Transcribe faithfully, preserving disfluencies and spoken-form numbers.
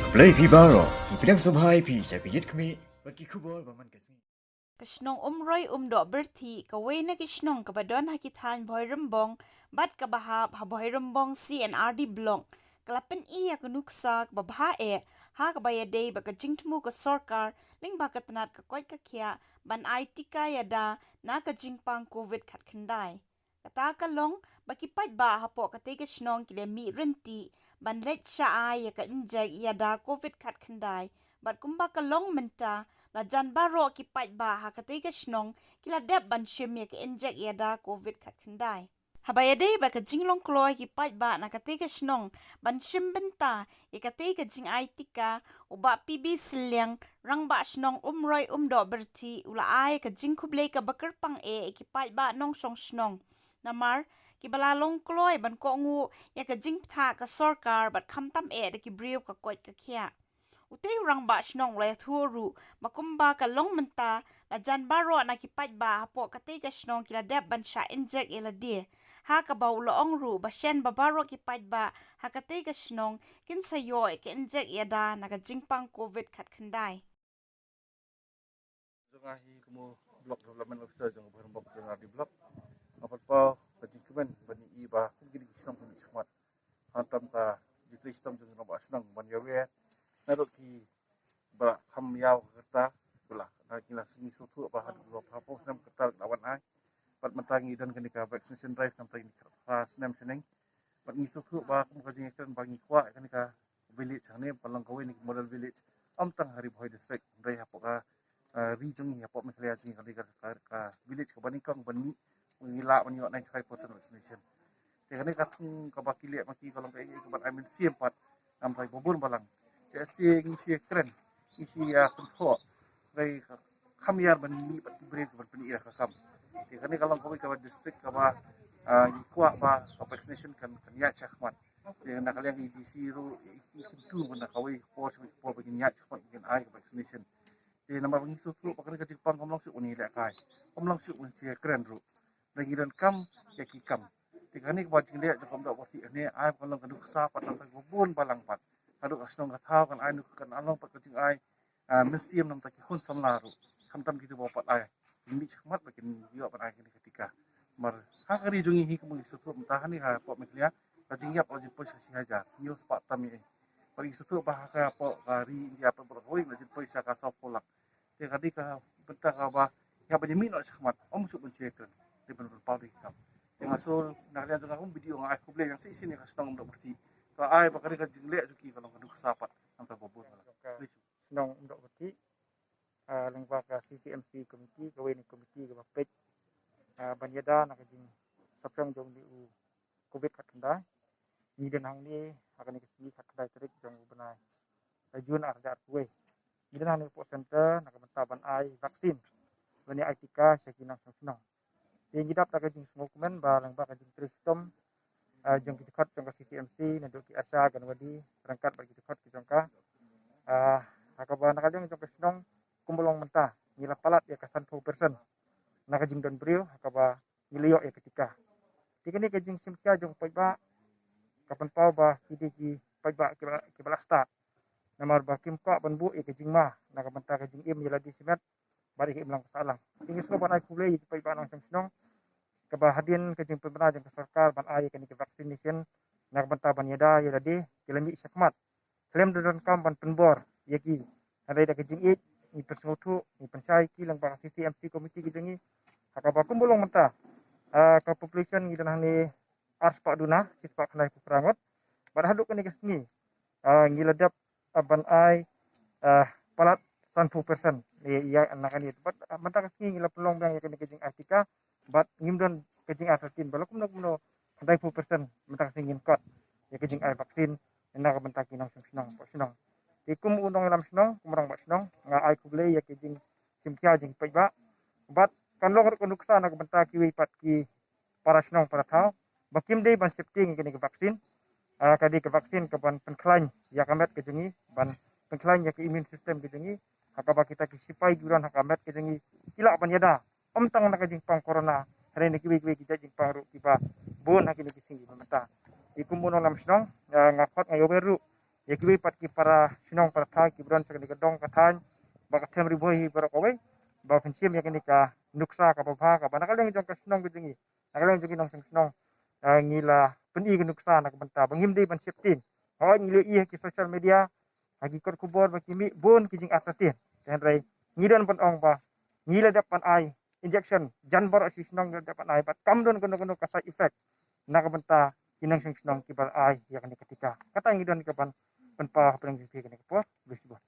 Blei phi baroh, ngi pdiang sngewbha ïa phi sha ka Ïit Khmih bad ki khubor ba man ka sngi. Ka shnong Umroi Umdoh Byrthih, kawei na ki shnong kaba don ha ki thaiñ Bhoirymbong bad kaba hap ha Bhoirymbong C and R D Block, ka la pyni ïa ka nuksa kaba bha eh ha kaba ïadei bad ka jingthmu ka sorkar lyngba ka tnat ka koit ka khiah ban ai tika ïada na ka jingpang Covid khatkhyndai. Kata ka long ba ki paidbah hapoh katei ka shnong ki la mih ryntih ban leit shah ai ïa ka injek ïada Covid khatkhyndai, bad kumba ka long mynta, la jan baroh ki paidbah ha katei ka shnong ki la dep ban shim ïa ka injek ïada Covid khatkhyndai. Haba ïadei bad ka jinglong kloi ki paidbah na katei ka shnong ban shim bynta ïa katei ka jingai tika, u Bah P B Sylliang, Rangbah Shnong Umroi Umdoh Byrthih, u la ai ka jingkhublei kaba kyrpang eh ïa ki paidbah nongshong shnong. Namar kiba la long kloi ban kohnguh ïa ka jingbthah ka sorkar bad khamtam eh da ki briew ka koit ka khiah. Utei u Rangbah Shnong u la ïathuh ruh ba kumba ka long mynta, la jan baroh na ki paidbah hapoh katei ka shnong ki la dep ban shah injek ïa lade, ha kaba u la ong ruh ba shen ba baroh ki paidbah ha katei ka shnong kin sa ïoh ïa ka injek ïada na ka jingpang Covid khatkhyndai. Jong nga hi kum u Block Development Officer jong ka Bhoirymbong C and R D Block, nga pynpaw ka jingkmen ban ïohi ba kum kine ki shnong ki mih shakhmat, khamtam ka jingtrei shitom jong ki rangbah shnong ban ïawer naduh kiba kham ïaw ka rta, ba la, na ki la sngi sngewthuh ba haduh ba phraphew snem ka rta la wan ai. Bad mynta ngi don kane ka vaccination drive, khamtam ngi khatphra snem shaneng. Bad ngi sngewthuh ba kum ka jingïakren ba ngi kwah kane ka village hangne ba long kawei na ki model village, ym tang ha Ri Bhoi District, hynrei hapoh ka, ah, ri jong ngi, hapoh Meghalaya jong ngi, kane ka, ka, ka village kaba nyngkong ban mih, ngi lah ban ïoh ninety-five percent vaccination. Te kane ka thong kaba ki leh ma ki ka long kaei kaei kaban ai mynsiem pat, namar ba bun balang, te shu ngi shu kren, ngi shu ïa kynthoh, hynrei ka kham ïar ban mih bad ki briew kiban pyni ïa ka kam. Te kane ka long kawei kaba district kaba, ah, ngi kwah ba ka vaccination kan, kan ïaid shakhmat. Te na ka liang i D C ruh i kyntu ba na kawei ka por sha kawei ka por ba kin ïaid shakhmat, ba kin ai ka vaccination. Te namar ba ngi sngewthuh ba kane ka jingpang kam long shuh ban ïalehkai, kam long shuh ban shu kren ruh. Te ngi donkam ïa ki kam. Te kane kaba jingleh jong ka Umdoh Byrthih hangne ai ba kan long ka nuksa pat na ka bun balang pat, haduh ka shnong ka thaw kan ai nuk, kan long pat ka jingai, ah, mynsiem na bynta ki khun samla ruh, khamtam kito ba pat ai, kin mih shakhmat ba kin ïoh ban ai kane ka tika. Namar ha ka ri jong ngi hi, kum ngi sngewthuh mynta hangne hapoh Meghalaya, ka jingïap ka la jin poi sha shi hajar, hynñiew spah tam ïa. Bad ngi sngewthuh ba ha ka, hapoh ka ri India pat baroh kawei ka la jin poi sha ka sawphew lak. Te ka dei ka bynta kaba ïa ban ïa mih noh shakhmat, ym shuh ban shu kren, dei ban pynpaw da ki kam. Te nga shu, na ka liang jong nga kum B D O, nga ai khublei ïa ka shisien ïa ka shnong Umdoh Byrthih, ka ai ba ka dei ka jingleh jong ki ka long ka nuksa pat na ka bynta ba bun. Shnong Umdoh Byrthih, ah, lyngba ka C C M C committee, kawei na ka committee kaba peit, ah, ban ïada na ka jingsaphriang jong une u Covid khatkhyndai. Ngi don hangne ha kane ka sngi khatkhyndai tarik jong u bnai, eh, June ar hajar arphew wei. Ngi don hangne hapoh center na ka bynta ban ai vaccine lane ai tika sha ki nongshong shnong. Te ngi dap da ka jingsngewkmen ba lyngba ka jingtrei shitom, ah, jong ki dkhot jong ka C C M C, naduh ki ASHA, Anganwadi, ryngkat bad ki dkhot ki jong ka. Ah, ha kaba na ka liang jong ka shnong kumba long mynta, ngi la palat ïa ka sanphew percent na ka jingdon briew ha kaba ngi la ïoh ïa ka tika. Te kane ka jingshim khia jong u paidbah ka pynpaw ba ki dei ki paidbah kiba, kiba la stad. Namar ba kim kwah ban buh ïa ka jingma na ka bynta ka jingim ïa lade shimet bad ïa ka imlang ka sahlang. Te ngi sngewbha ban ai khublei ïa ki paidbah nongshong shnong kaba hadien ka jingpynbna jong ka sorkar ban ai ïa kane ka vaccination na ka bynta ban ïada ïa lade, ki la mih shakhmat khlem da donkam ban pynbor ïa ki. Hynrei da ka jingïeit ngi pynsngewthuh, ngi pynshai ïa ki lyngba ka C C M C committee ka jong ngi. Ha kaba kumba long mynta, ah, ka population ngi don hangne ar spah duna, shi spah khyndai phew phra ngut. Bad haduh kane ka sngi, ah, ngi la dep, ah, ban ai, ah, palat sanphew percent ïa, ïa na kane. Bad, ah, mynta ka sngi ngi la pynlong biang ïa kane ka jingai tika, bad ngim don ka jingai thirteen, ba la kumno kumno khyndai phew percent mynta ka sngi ngin kot ïa ka jingai vaccine na ka bynta ki nongshong shnong hapoh shnong. Te kum u nongïalam shnong, kum u rangbah shnong, nga ai khublei ïa ka jingshim khia jong ki paidbah. Bad kan long ruh ka nuksa na ka bynta kiwei pat ki para shnong para thaw ba kim dei ban sheptieng ïa kane ka vaccine. Ah, ka dei ka vaccine kaban pynkhlaiñ ïa ka met ka jong ngi, ban pynkhlaiñ ïa ka immune system ka jong ngi. Ha kaba kita ki sipai kiba don ha ka met ka jong ngi ki lah ban ïada, ym tang na ka jingpang corona, hynrei na kiwei kiwei ki jait jingpang ruh kiba bun ha kine ki sngi kiba mynta. Te kum u nongïalam shnong, ah, nga khot nga ïawer ruh ïa kiwei pat ki para shnong para thaw kiba don sha kane ka dong ka thaiñ bad ka them Ri Bhoi hi baroh kawei, ba pynshim ïa kane ka nuksa kaba bha kaba na ka liang jong ka shnong ka jong ngi, na ka liang jong ki nongshong shnong, eh, ngi la pyni ka nuksa na ka bynta ba ngim dei ban sheptieng. Hooid ngi la ïohi ha ki social media, ha ki kot khubor ba ki mih bun ki jingartatien. Te hynrei ngi don ban ong ba ngi la dep ban ai injection jan baroh shi shnong ngi la dep ban ai bad kam don kano kano ka side effect na ka bynta ki nongshong shnong kiba ai ïa kane ka tika. Kata ngi don ka ban pynpaw hapdeng jong phi kane ka por. Khublei shibun.